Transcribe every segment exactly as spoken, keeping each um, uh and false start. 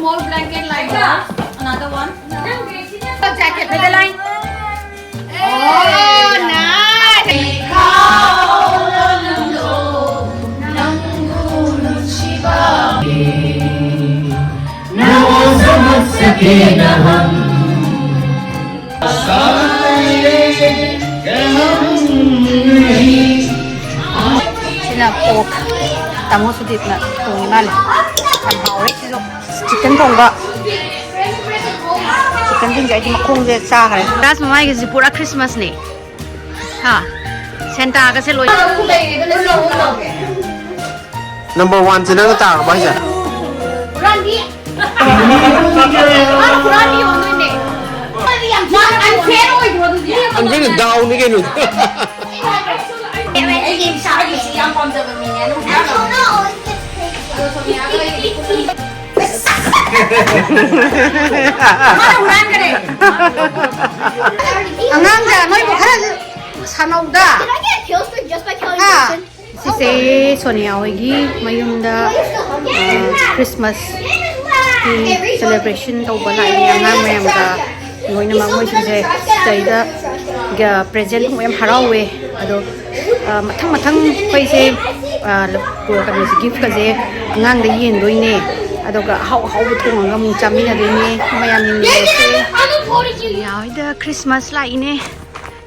Small blanket like that. Another one. Jacket, Madeline. Oh, nice. ꯁꯤꯅ pork, ꯇꯥꯃꯣ ꯁꯨꯗꯤꯞꯅ ꯊꯣꯡꯉꯤ ꯃꯥꯜꯂꯦ꯫ ꯌꯥꯝ ꯍꯥꯎꯔꯦ ꯁꯤꯁꯨ꯫ Chicken ꯊꯣꯡꯕ꯫ Chickenꯁꯤꯡꯁꯦ ꯑꯩꯗꯤ ꯃꯈꯣꯡꯁꯦ ꯆꯥꯈ꯭ꯔꯦ꯫ ꯒ꯭ꯔꯥꯁ ꯃꯃꯥꯏꯒꯤꯁꯤ ꯄꯨꯔꯥ Christmasꯅꯦ꯫ ꯍꯥ? ꯁꯦꯟꯇꯥꯒꯁꯦ ꯂꯣꯏ꯫ Number one ꯁꯦ ꯅꯪꯅ ꯇꯥꯔꯕ ꯍꯥꯏꯁꯦ? ꯍꯨꯔꯥꯟꯕꯤ꯫ ꯃꯥꯅ ꯍꯨꯔꯥꯟꯕꯤ ꯑꯣꯟꯗꯣꯏꯅꯦ꯫ ꯌꯥꯝ unfair ꯑꯣꯏꯗ꯭ꯔꯣ ꯑꯗꯨꯗꯤ? ꯑꯗꯨꯅ ꯗꯥꯎꯅꯤ ꯀꯩꯅꯣ꯫ ꯑꯩꯒꯤ ꯏꯆꯥꯒꯤꯁꯤ ꯌꯥꯝ ꯄꯥꯝꯖꯕ ꯃꯤꯅꯦ꯫ ꯑꯗꯨꯝ ꯍꯨꯔꯥꯟꯕ꯫ ꯃꯥꯅ ꯍꯨꯔꯥꯟꯈꯔꯦ꯫ ꯑꯉꯥꯡꯗ ꯅꯣꯏꯕꯨ ꯈꯔ ꯁꯥꯟꯅꯧꯗ꯫ Can I get killed just by killing ꯍꯥ? Jason? ꯁꯤꯁꯦ ꯁꯣꯅꯤꯌꯥ ꯍꯣꯏꯒꯤ ꯃꯌꯨꯝꯗ, ꯑ, Christmasꯀꯤ celebration ꯇꯧꯕ ꯂꯥꯛꯏ ꯑꯉꯥꯡ ꯃꯌꯥꯝꯒ ꯂꯣꯏꯅꯃꯛ꯫ ꯃꯣꯏꯁꯤꯡꯁꯦ ꯁꯤꯗꯩꯗ ꯒ-, present ꯃꯌꯥꯝ ꯍꯔꯥꯎꯋꯦ꯫ ꯑꯗꯣ, ꯑ, ꯃꯊꯪ ꯃꯊꯪ ꯑꯩꯈꯣꯏꯁꯦ, ꯑ, ꯀꯩꯅꯣꯁꯦ, giftꯀꯁꯦ ꯑꯉꯥꯡꯗ ꯌꯦꯟꯗꯣꯏꯅꯦ꯫ ꯑꯗꯨꯒ ꯑꯍꯥꯎ ꯑꯍꯥꯎꯕ ꯊꯣꯡꯉꯒ ꯑꯃꯨꯛ ꯆꯥꯃꯤꯟꯅꯗꯣꯏꯅꯦ꯫ ꯃꯌꯥꯝ ꯌꯦꯡꯃꯤꯟꯅꯁꯦ꯫ ꯁꯣꯅꯤꯌꯥ ꯍꯣꯏꯗ Christmas ꯂꯥꯛꯏꯅꯦ꯫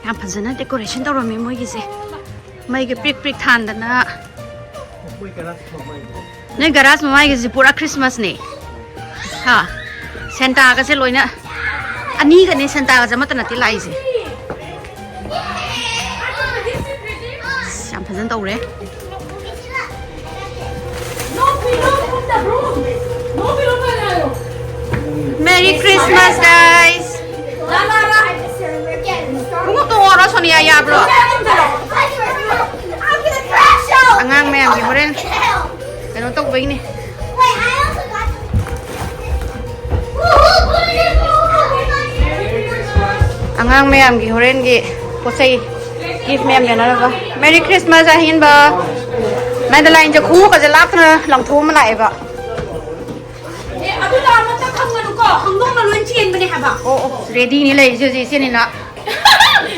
ꯌꯥꯝ ꯐꯖꯅ decoration ꯇꯧꯔꯝꯃꯦ ꯃꯣꯏꯒꯤꯁꯦ꯫ ꯃꯩꯒ ꯄ꯭ꯔꯤꯛ ꯄ꯭ꯔꯤꯛ ꯊꯥꯟꯗꯅ꯫ ꯅꯣꯏ ꯒꯔꯥꯖ ꯃꯃꯥꯏꯒꯤꯁꯦ ꯄꯨꯔꯥ Christmasꯅꯦ꯫ ꯍꯥ? ꯁꯦꯟꯇꯥꯒꯁꯦ ꯂꯣꯏꯅ ꯑꯅꯤꯒꯅꯦ, ꯁꯦꯟꯇꯥꯒꯁꯦ ꯑꯃꯠꯇ ꯅꯠꯇꯦ ꯂꯥꯛꯏꯁꯦ꯫ ꯑꯁ, ꯌꯥꯝ ꯐꯖꯅ ꯇꯧꯔꯦ꯫ Merry Christmas, guys. ꯈꯣꯡꯎꯞ ꯇꯣꯡꯉꯛꯑꯣꯔꯣ, ꯁꯣꯅꯤꯌꯥ, ꯌꯥꯕ꯭ꯔꯣ? ꯑꯉꯥꯡ ꯃꯌꯥꯝꯒꯤ ꯍꯣꯔꯦꯟ ꯀꯩꯅꯣ ꯇꯧꯕꯩꯅꯦ꯫ ꯑꯉꯥꯡ ꯃꯌꯥꯝꯒꯤ ꯍꯣꯔꯦꯟꯒꯤ ꯄꯣꯠ ꯆꯩ gift ꯃꯌꯥꯝ ꯌꯦꯟꯅꯅꯕ꯫ Merry Christmas, ꯑꯍꯦꯟꯕ꯫ ꯃꯦꯗꯂꯥꯏꯟꯁꯦ ꯈꯣꯡꯎꯞꯀꯁꯦ ꯂꯥꯞꯅ ꯂꯪꯊꯣꯛꯑꯝꯃ ꯂꯥꯛꯑꯦꯕ꯫ ꯍꯧꯗꯣꯡꯅ ꯂꯣꯏ ꯆꯦꯟꯕꯅꯦ ꯍꯥꯏꯕ꯫ ꯑꯣ ꯑꯣ, ꯔꯦꯗꯤꯅꯦ ꯂꯩꯔꯤꯁꯦ ꯍꯧꯖꯤꯛ ꯏꯆꯦꯅꯤꯅ꯫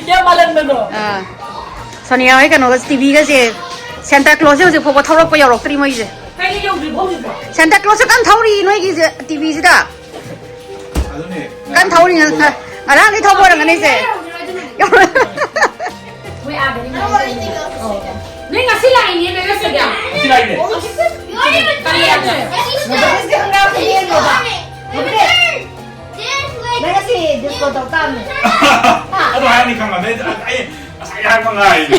ꯌꯥꯝ ꯃꯥꯜꯍꯟꯕꯗꯣ꯫ ꯑꯥ, ꯁꯣꯅꯤꯌꯥ ꯍꯣꯏ ꯀꯩꯅꯣꯒ ꯇꯤꯚꯤꯒꯁꯦ ꯁꯦꯟꯇꯥ ꯀ꯭ꯂꯣꯁꯁꯦ ꯍꯧꯖꯤꯛ ꯐꯥꯎꯕ ꯊꯧꯔꯛꯄ ꯌꯧꯔꯛꯇ꯭ꯔꯤ ꯃꯣꯏꯁꯦ꯫ ꯀꯩꯅꯣ ꯌꯧꯗ꯭ꯔꯤꯕꯣ ꯍꯧꯖꯤꯛꯐꯥꯎ? ꯁꯦꯟꯇꯥ ꯀ꯭ꯂꯣꯁꯁꯦ ꯀꯟꯅ ꯊꯧꯔꯤ ꯅꯣꯏꯒꯤꯁꯦ ꯇꯤꯚꯤꯁꯤꯗ꯫ ꯑꯗꯨꯅꯦ꯫ ꯀꯟꯅ ꯊꯧꯔꯤ ꯉ-, ꯉ-, ꯉꯔꯥꯡꯗꯩ ꯊꯧꯕ ꯑꯣꯏꯔꯝꯒꯅꯤꯁꯦ꯫ ꯃꯣꯏ ꯑꯥꯗꯗꯤ ꯉꯥꯏꯔꯝꯗꯣꯏꯅꯦ꯫ ꯅꯣꯏ ꯉꯁꯤ ꯂꯥꯛꯏꯅꯦ ꯅꯣꯏ ꯉꯁꯤꯗꯤ꯫ ꯉꯁꯤ ꯂꯥꯛꯏꯅꯦ꯫ ꯀꯔꯤ ꯌꯥꯗ꯭ꯔꯦ? ꯅꯪ ꯉꯁꯤ ꯗꯤꯁꯀꯣ ꯇꯧ ꯇꯥꯕꯅꯦ꯫ ꯑꯗꯨ ꯍꯥꯏꯔꯅꯤ ꯈꯪꯉꯕꯅꯦ꯫ ꯑꯩ, ꯑꯩ ꯉꯁꯥꯏ ꯍꯥꯏꯕ ꯉꯥꯏꯔꯤꯅꯦ꯫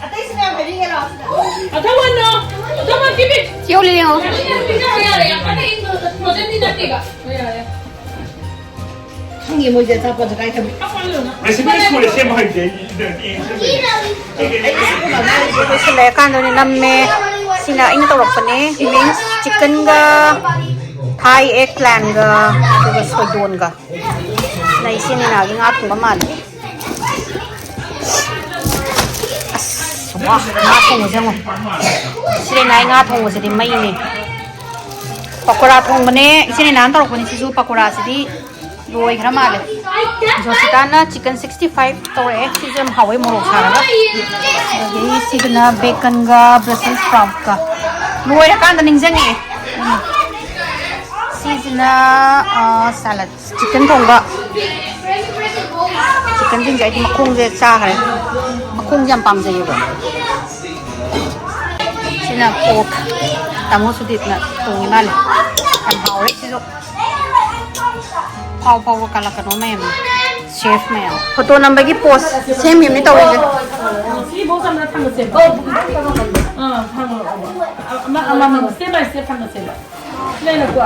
ꯑꯇꯩꯁꯨ ꯃꯌꯥꯝ ꯍꯥꯏꯕꯤꯒꯦ ꯂꯥꯛꯑꯣ ꯁꯤꯗ꯫ ꯑꯊꯧꯕꯅꯣ, ꯑꯊꯧꯕ ꯄꯤꯕꯤ꯫ ꯁꯤ ꯌꯧ ꯂꯩ ꯌꯦꯡꯉꯣ꯫ ꯌꯥꯔꯦ, ꯌꯥꯔꯦ, ꯌꯥꯝ ꯀꯟꯅ ꯏꯪꯕ ꯐ꯭ꯔꯣꯖꯟꯗꯤ ꯅꯠꯇꯦꯕ꯫ ꯌꯥꯔꯦ꯫ ꯈꯪꯉꯦ ꯃꯣꯏꯁꯦ ꯑꯆꯥꯄꯣꯠꯁꯦ ꯀꯥꯏ ꯊꯝꯃꯤ꯫ ꯔꯦꯁꯤꯄꯤ ꯁꯨꯔꯦ ꯁꯦꯝꯕ ꯍꯩꯇꯦ ꯑꯩ꯫ ꯑꯩꯈꯣꯏ ꯁꯤ ꯂꯩꯔꯀꯥꯟꯗꯅꯦ ꯅꯝꯃꯦ꯫ ꯁꯤꯅ ꯑꯩꯅ ꯇꯧꯔꯛꯄꯅꯦ꯫ ꯃꯤꯟꯁ ꯆꯤꯛꯀꯟꯒ ꯊꯥꯏ ꯑꯦꯛ ꯄ꯭ꯂꯥꯟꯒ ꯑꯗꯨꯒ ꯁꯣꯏꯗꯣꯟꯒ꯫ ꯁꯤꯅ ꯏꯆꯦ ꯅꯤꯅꯥꯒꯤ ꯉꯥ ꯊꯣꯡꯕ ꯃꯥꯜꯂꯦ꯫ ꯑꯁ, ꯋꯥ, ꯉꯥ ꯊꯣꯡꯕꯁꯦ ꯌꯦꯡꯉꯣ꯫ ꯏꯆꯦ ꯅꯤꯅꯥꯒꯤ ꯉꯥ ꯊꯣꯡꯕꯁꯤꯗꯤ ꯃꯩꯅꯤ꯫ ꯄꯀꯣꯔꯥ ꯊꯣꯡꯕꯅꯦ꯫ ꯏꯆꯦ ꯅꯤꯅꯥꯅ ꯇꯧꯔꯛꯄꯅꯤ ꯁꯤꯁꯨ꯫ ꯄꯀꯣꯔꯥꯁꯤꯗꯤ ꯂꯣꯏꯈ꯭ꯔ ꯃꯥꯜꯂꯦ꯫ ꯖꯣꯁꯤꯇꯥꯅ ꯆꯤꯛꯀꯟ ꯁꯤꯛꯁꯇꯤ ꯐꯥꯏꯚ ꯇꯧꯔꯛꯑꯦ꯫ ꯁꯤꯁꯨ ꯌꯥꯝ ꯍꯥꯎꯋꯦ ꯃꯣꯔꯣꯛ ꯁꯥꯔꯒ꯫ ꯑꯗꯒꯤ ꯁꯤꯗꯨꯅ ꯕꯦꯀꯟꯒ ꯕ꯭ꯔꯁꯦꯜꯁ ꯁ꯭ꯄ꯭ꯔꯥꯎꯠꯀ꯫ ꯂꯣꯏꯔꯀꯥꯟꯗ ꯅꯤꯡꯁꯤꯡꯉꯛꯑꯦ꯫ ꯎꯝ꯫ ꯁꯤꯁꯤꯅ, ꯑ, ꯁꯥꯂꯗ꯫ ꯆꯤꯛꯀꯟ ꯊꯣꯡꯕ꯫ ꯆꯤꯛꯀꯟꯁꯤꯡꯁꯦ ꯑꯩꯗꯤ ꯃꯈꯣꯡꯁꯦ ꯆꯥꯈ꯭ꯔꯦ꯫ ꯃꯈꯣꯡꯁꯦ ꯌꯥꯝ ꯄꯥꯝꯖꯩꯌꯦꯕ꯫ ꯁꯤꯅ ꯄꯣꯔꯛ꯫ ꯇꯥꯃꯣ ꯁꯨꯗꯤꯞꯅ ꯊꯣꯡꯉꯤ ꯃꯥꯜꯂꯦ꯫ ꯌꯥꯝ ꯍꯥꯎꯔꯦ ꯁꯤꯁꯨ꯫ ꯐꯥꯎ ꯐꯥꯎꯕ ꯀꯥꯂꯛꯀꯅꯣ ꯃꯌꯥꯝ꯫ ꯁꯦꯐ ꯃꯌꯥꯝ꯫ ꯐꯣꯇꯣ ꯅꯝꯕꯒꯤ ꯄꯣꯁ ꯁꯦꯝꯃꯤꯕꯅꯤ ꯇꯧꯔꯤꯁꯦ꯫ ꯁꯤ ꯕꯣꯛꯁ ꯑꯃꯗ ꯊꯝꯃꯁꯦ꯫ ꯑꯥ, ꯊꯝꯃꯣ꯫ ꯑꯃ, ꯑꯃꯃꯝ step by step ꯊꯝꯃꯁꯦꯕ꯫ ꯂꯩꯅꯀꯣ꯫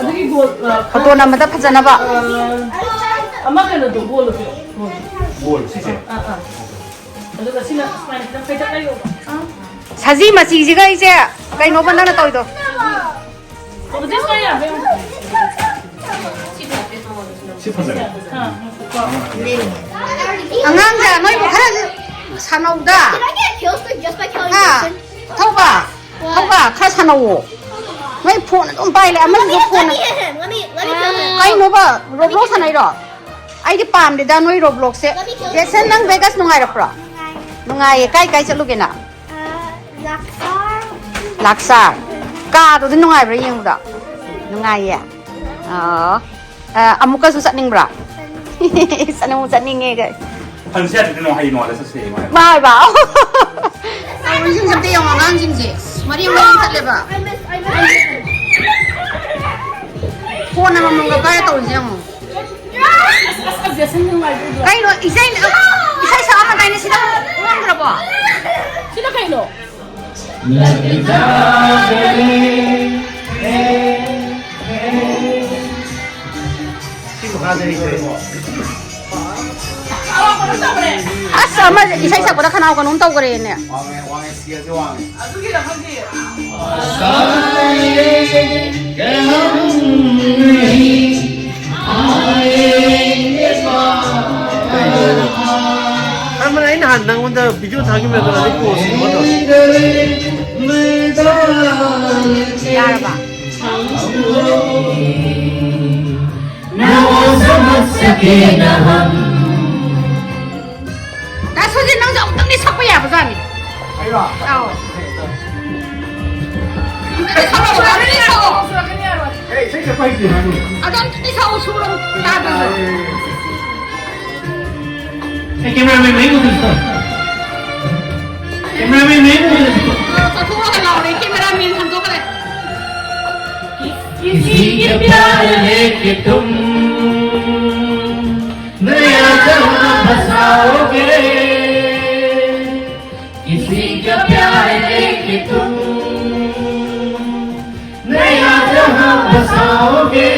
ꯑꯗꯨꯒꯤ ꯒꯣꯜ, ꯑ, ꯐꯣꯇꯣ ꯅꯝꯕꯗ ꯐꯖꯅꯕ꯫ ꯑ, ꯑꯃ ꯀꯩꯅꯣꯗꯣ, ꯒꯣꯜꯗꯣ ꯄꯤꯔꯛꯑꯣ꯫ ꯒꯣꯜ꯫ ꯒꯣꯜ, ꯁꯤꯁꯦ? ꯑꯥ, ꯑꯥ꯫ ꯑꯗꯨꯒ ꯁꯤꯅ ꯁꯨꯃꯥꯏꯅ ꯈꯤꯇꯪ ꯐꯩꯇꯛ ꯂꯩꯌꯣꯕ꯫ ꯑꯥ꯫ ꯁꯖꯤ ꯃꯆꯤꯁꯤꯒ ꯑꯩꯁꯦ ꯀꯩꯅꯣꯕ ꯅꯪꯅ ꯇꯧꯔꯤꯗꯣ? ꯑꯣ, ꯁꯤ ꯁꯨꯃꯥꯏꯅ ꯌꯥꯕ꯭ꯔꯥ ꯌꯦꯡꯉꯣ꯫ ꯁꯤ ꯐꯖꯔꯦ꯫ ꯑꯥ, ꯉꯥꯏꯈꯣꯀꯣ꯫ ꯑꯉꯥꯡꯁꯦ ꯅꯣꯏꯕꯨ ꯈꯔ ꯁꯥꯟꯅꯧꯗ꯫ Can I get kills just by killing ꯍꯥ? Jason? ꯊꯧꯕ, ꯊꯧꯕ, ꯈꯔ ꯁꯥꯟꯅꯧꯋꯣ꯫ ꯅꯣꯏ ꯐꯣꯟ ꯑꯗꯨꯝ ꯄꯥꯏ ꯂꯩ, ꯑꯃꯁꯤꯁꯨ ꯐꯣꯟ꯫ ꯀꯩꯅꯣꯕ, ꯔꯣꯕ꯭ꯂꯣꯛꯁ ꯁꯥꯟꯅꯩꯔꯣ? ꯑꯩꯗꯤ ꯄꯥꯝꯗꯦꯗ ꯅꯣꯏ ꯔꯣꯕ꯭ꯂꯣꯛꯁꯦ꯫ ꯖꯦꯁꯟ, ꯅꯪ ꯚꯦꯒꯥꯁ ꯅꯨꯡꯉꯥꯏꯔꯛꯄ꯭ꯔꯣ? ꯅꯨꯡꯉꯥꯏꯌꯦ꯫ ꯀꯥꯏ ꯀꯥꯏ ꯆꯠꯂꯨꯒꯦ ꯅꯪ? ꯂꯥꯛꯁꯥꯔ꯫ ꯀꯥꯗꯨꯗꯤ ꯅꯨꯡꯉꯥꯏꯕ꯭ꯔꯥ ꯌꯦꯡꯕꯗ? ꯅꯨꯡꯉꯥꯏꯌꯦ꯫ ꯑꯣ꯫ ꯑ, ꯑꯃꯨꯛꯀꯁꯨ ꯆꯠꯅꯤꯡꯕ꯭ꯔꯥ? ꯆꯠꯅꯤꯡꯉꯨ, ꯆꯠꯅꯤꯡꯉꯦ ꯀꯥꯏ꯫ ꯍꯟꯁꯦ ꯍꯥꯏꯗꯤ ꯀꯩꯅꯣ, ꯍꯌꯦꯡ ꯅꯣꯡꯉꯥꯜꯂ ꯆꯠꯁꯦ ꯍꯥꯏꯕ꯫ ꯃꯥ ꯍꯥꯏꯕ꯫ ꯑꯉꯥꯡꯁꯤꯡꯁꯦ ꯑꯝꯇ ꯌꯦꯡꯉꯣ, ꯑꯉꯥꯡꯁꯤꯡꯁꯦ꯫ ꯃꯔꯤ ꯃꯔꯤ ꯆꯠꯂꯦꯕ꯫ ꯐꯣꯟ ꯑꯃꯃꯝꯒ ꯄꯥꯏꯔ ꯇꯧꯔꯤꯁꯦ ꯌꯦꯡꯉꯣ꯫ ꯀꯩꯅꯣ, ꯏꯁꯩ, ꯏꯁꯩ ꯁꯛꯑꯝꯃꯗꯥꯏꯅꯦ, ꯁꯤꯗ ꯑꯃꯨꯛ ꯑꯣꯟꯈ꯭ꯔꯕꯣ? ꯁꯤꯅ ꯀꯩꯅꯣ? ꯁꯤ ꯃꯈꯥꯗ ꯂꯩꯇ꯭ꯔꯦ꯫ ꯑꯁ, ꯑꯃ ꯏꯁꯩ ꯁꯛꯄꯗ ꯈꯅꯥꯎ ꯀꯩꯅꯣꯝ ꯇꯧꯈ꯭ꯔꯦꯅꯦ꯫ ꯋꯥꯡꯉꯦ, ꯋꯥꯡꯉꯦ, ꯁ꯭ꯀꯦꯜꯁꯦ ꯋꯥꯡꯉꯦ꯫ ꯑꯃꯅ ꯑꯩ ꯅꯍꯥꯟ ꯅꯪꯉꯣꯟꯗ ꯚꯤꯗꯤꯑꯣ ꯊꯥꯈꯤꯕꯗꯣ ꯑꯗꯨ ꯄꯣꯁ ꯀꯨꯝꯕ ꯇꯧ꯫ ꯌꯥꯔꯕ? ꯗꯥ ꯁꯨꯖꯤꯠ, ꯅꯪꯁꯨ ꯑꯃꯨꯛꯇꯪꯗꯤ ꯁꯛꯄ ꯌꯥꯕꯖꯥꯠꯅꯤ꯫ ꯑꯩꯔꯣ? ꯑꯧ꯫ ꯑꯃꯨꯛꯇꯪꯗꯤ ꯁꯛꯑꯣ, ꯑꯃꯨꯛꯇꯪꯗꯤ ꯁꯛꯑꯣ꯫ ꯑꯦ, ꯏꯁꯩ ꯁꯛꯄ ꯍꯩꯇꯦ ꯍꯥꯏꯕꯅꯤ꯫ ꯑꯗꯣ ꯑꯃꯨꯛꯇꯪꯗꯤ ꯁꯛꯑꯣ, ꯁꯨꯔ ꯇꯥꯗ꯭ꯔꯁꯨ꯫ ꯑꯦ, cameraman ꯃꯌꯨꯝ ꯄꯨꯁꯤꯜꯂꯣ꯫ Cameraman ꯃꯌꯨꯝ ꯄꯨꯁꯤꯜꯂꯣ꯫ ꯑ, ꯆꯠꯊꯣꯛꯑꯒ ꯂꯥꯎꯔꯦ, cameraman ꯍꯟꯗꯣꯛꯈ꯭ꯔꯦ꯫ किसी के प्यार लेके तुम नया जहां बसाओगे, किसी का प्यार लेके तुम नया जहां बसाओगे।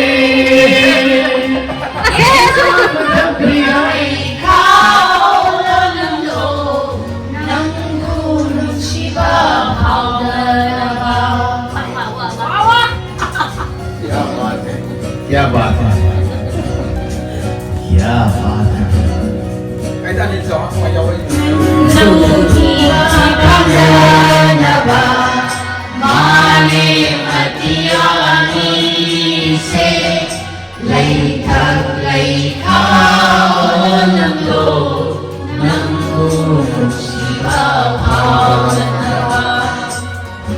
क्या बात है, क्या बात है, क्या बात है। ꯅꯪꯒꯤ ꯐꯖꯅꯕ ꯃꯥꯂꯦꯝ ꯑꯇꯤꯌꯥ ꯑꯅꯤꯁꯦ ꯂꯩꯊꯛ ꯂꯩꯈꯥ ꯑꯣꯜꯂꯝꯂꯣ, ꯅꯪꯕꯨ ꯅꯨꯡꯁꯤꯕ ꯐꯥꯎꯅꯅꯕ꯫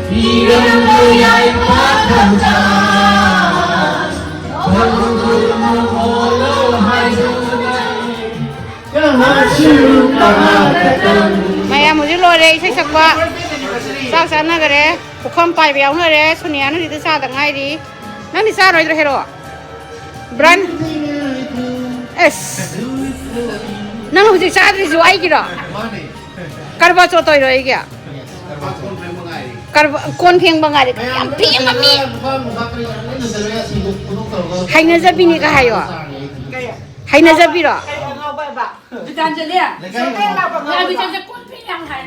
ꯄꯤꯔꯝꯂꯣ ꯌꯥꯏꯐ ꯊꯧꯖꯥꯜ, ꯐꯪꯗꯨꯅ ꯍꯣꯜꯂꯣ ꯍꯥꯏꯗꯨꯅ꯫ ꯃꯌꯥꯝ ꯍꯧꯖꯤꯛ ꯂꯣꯏꯔꯦ ꯏꯁꯩ ꯁꯛꯄ, ꯆꯥꯛ ꯆꯥꯅꯈꯔꯦ, ꯄꯨꯈꯝ ꯄꯥꯏꯕ ꯌꯥꯎꯅꯔꯦ, ꯁꯣꯅꯤꯌꯥꯅ ꯍꯧꯖꯤꯛꯇ ꯆꯥꯗ ꯉꯥꯏꯔꯤ꯫ ꯅꯪꯗꯤ ꯆꯥꯔꯣꯏꯗ꯭ꯔꯣ, ꯍꯦꯔꯣ? ꯕ꯭ꯔꯟ? ꯑꯦꯁ, ꯅꯪ ꯍꯧꯖꯤꯛ ꯆꯥꯗ꯭ꯔꯤꯁꯨ ꯑꯩꯒꯤꯔꯣ? ꯀꯔꯕꯥ ꯆꯣꯠ ꯇꯧꯔꯤꯔꯣ ꯑꯩꯒꯤ? ꯀꯔꯕꯥ-, ꯀꯣꯟ ꯐꯦꯡꯕ ꯉꯥꯏꯔꯦ꯫ ꯌꯥꯝ ꯐꯦꯡꯕ ꯃꯤ꯫ ꯍꯩꯅꯖꯕꯤꯅꯤꯒ ꯍꯥꯏꯌꯣ꯫ ꯍꯩꯅꯖꯕꯤꯔꯣ? ꯀꯩ ꯑꯉꯥꯎꯕ ꯍꯥꯏꯕ? ꯕꯤꯇꯥꯟꯖꯂꯤ꯫ ꯂꯩꯀꯥꯏ ꯁꯣꯝꯗ ꯑꯉꯥꯎꯕ꯫ ꯂꯥꯛꯄ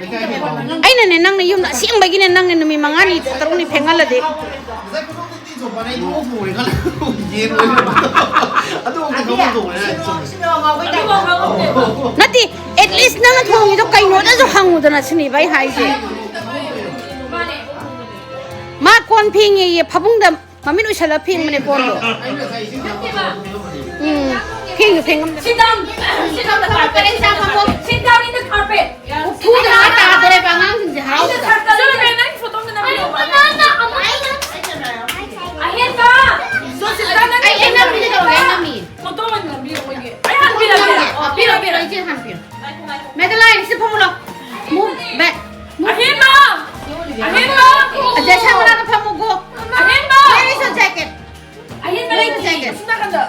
ꯂꯩꯀꯥꯏ ꯑꯉꯥꯎꯕ꯫ ꯑꯩꯅꯅꯦ, ꯅꯪꯅ ꯌꯨꯝꯗ ꯑꯁꯦꯡꯕꯒꯤꯅꯦ, ꯅꯪꯅ ꯅꯨꯃꯤꯠ ꯃꯉꯥꯅꯤ, ꯇꯔꯨꯛꯅꯤ ꯐꯦꯡꯍꯜꯂꯗꯤ꯫ ꯉꯁꯥꯏ ꯈꯨꯗꯣꯡꯗ ꯇꯤꯟ ꯆꯣꯞꯄꯅ ꯑꯩ ꯊꯣꯛꯑ ꯄꯨꯔꯦ ꯈꯜꯂꯦ꯫ ꯌꯦꯟ ꯑꯣꯏꯅ꯫ ꯑꯗꯨ ꯑꯃꯨꯛꯇ ꯈꯪꯍꯧꯗꯧꯕꯅꯦ꯫ ꯁꯤꯗ ꯑꯉꯥꯎꯕ ꯂꯩꯀꯥꯏ꯫ ꯅꯠꯇꯦ, at least ꯅꯪꯅ ꯊꯣꯡꯉꯤꯗꯣ ꯀꯩꯅꯣꯗꯁꯨ ꯍꯪꯉꯨꯗꯅ, ꯁꯤꯅꯦꯕ ꯑꯩ ꯍꯥꯏꯁꯦ꯫ ꯃꯥ ꯀꯣꯟ ꯐꯦꯡꯉꯦꯌꯦ, ꯐꯃꯨꯡꯗ ꯃꯃꯤꯠ ꯎꯏꯁꯜꯂ ꯐꯦꯡꯕꯅꯦ ꯀꯣꯟꯗꯣ꯫ ꯎꯝ, ꯐꯦꯡꯁꯨ ꯐꯦꯡꯉꯝꯗꯦ꯫ Sit down. Sit on the carpet. Sit down in the carpet. ꯐꯨꯗꯅ ꯇꯥꯗꯣꯔꯦꯕ ꯑꯉꯥꯡꯁꯤꯡꯁꯦ ꯍꯔꯥꯎꯕꯗ꯫ ꯆꯠꯂꯣ, ꯅꯪ ꯐꯣꯇꯣ ꯑꯝꯇ ꯅꯝꯕꯤꯔꯛꯑꯣ꯫ ꯑꯍꯦꯟꯕ! ꯁꯣ, sit down, ꯅꯪ ꯑꯩ, ꯑꯩ ꯅꯝꯕꯤꯒꯦ ꯇꯧꯔꯦ, ꯑꯩ ꯅꯝꯃꯤ꯫ ꯐꯣꯇꯣ ꯑꯣꯏꯅ ꯅꯝꯕꯤꯔꯛꯑꯣ, ꯃꯣꯏꯒꯤ꯫ ꯑꯩ ꯍꯥꯟꯕꯤꯔꯛꯀꯦ꯫ ꯄꯤꯔꯣ, ꯄꯤꯔꯣ, ꯏꯆꯦ ꯍꯥꯟꯕꯤꯔꯣ꯫ ꯃꯦꯗꯂꯥꯏꯟ, ꯁꯤ ꯐꯝꯃꯨ ꯂꯥꯎ꯫ Move back. Move. ꯑꯍꯦꯟꯕ! ꯑꯍꯦꯟꯕ! ꯑꯖꯦ, ꯁꯥ ꯃꯅꯥꯛꯇ ꯐꯝꯃꯨ, go. ꯑꯍꯦꯟꯕ! Where is your jacket? ꯑꯍꯦꯟꯕ ꯂꯩꯇꯦ꯫ Jacket. ꯑꯁꯣꯝ ꯅꯥꯀꯟꯗ꯫